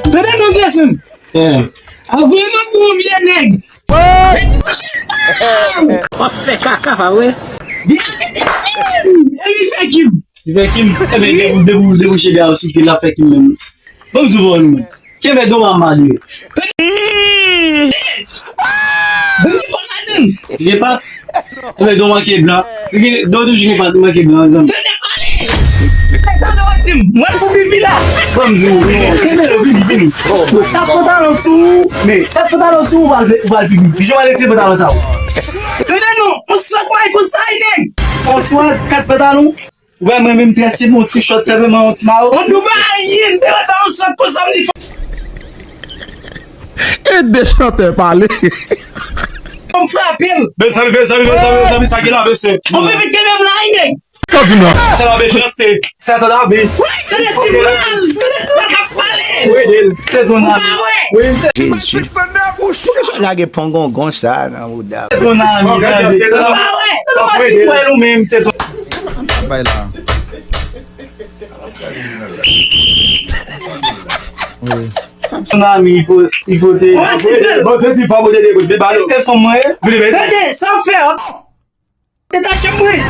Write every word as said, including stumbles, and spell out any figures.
Tande non, Jason. Eh. Avwe m ap pran yon vye nèg. Mete mouche. W ap fè kaka, pa vre? Vye piti kim. E li fè kim. Li fè kim. Ebyen, debou-, debou-, debouche de a sou pye, l ap fè kim menm. Ban m di w pawòl mwen. Kenbe doma malere. Ban m di fò ladan. Li gen pa. Enben, don manke blan. Li gen, don toujou gen pa, don manke blan, zanmi. Tande pale! Tande pale, w di m, mwen fou pipi la. Ban m di w, non, kenbe l, vini, vini. Kat pantalon sou ou, men, kat pantalon sou ou, ou pral fè, ou pral pipi. Kijan w pral retire pantalon sa ou? Tande non, on swag mwen konsa, nèg. On swag, kat pantalon. Ou wè mwen menm trè se bon ti short, se menm yon ti mayo. On Dubai, m te wè ta on swag konsa, m di fò. E de chantè pale. Fò m frape l. Mezanmi, mezanmi, mezanmi, mezanmi, sa ki la, mesye? On pipi kenbe m la, wi, nèg. Sa di non. Se la mechanste. Se ton ami. Wi, tande ti mal, tande ti mal k ap pale. Wi, se ton ami. Ou pa wè? Wi, se Jezi. Poukisa w lage pongongon sa nan bouda? Se ton ami, tande. Ou pa wè? Ou pa si kwè nou menm, se ton Bay la. Wi. Ton ami, il faut, il faut te. Bon, se si fò mwen te dekout, vin ba nou. E fò mwen. Vin, vin. Tande, sa w fè, an? Detache mwen.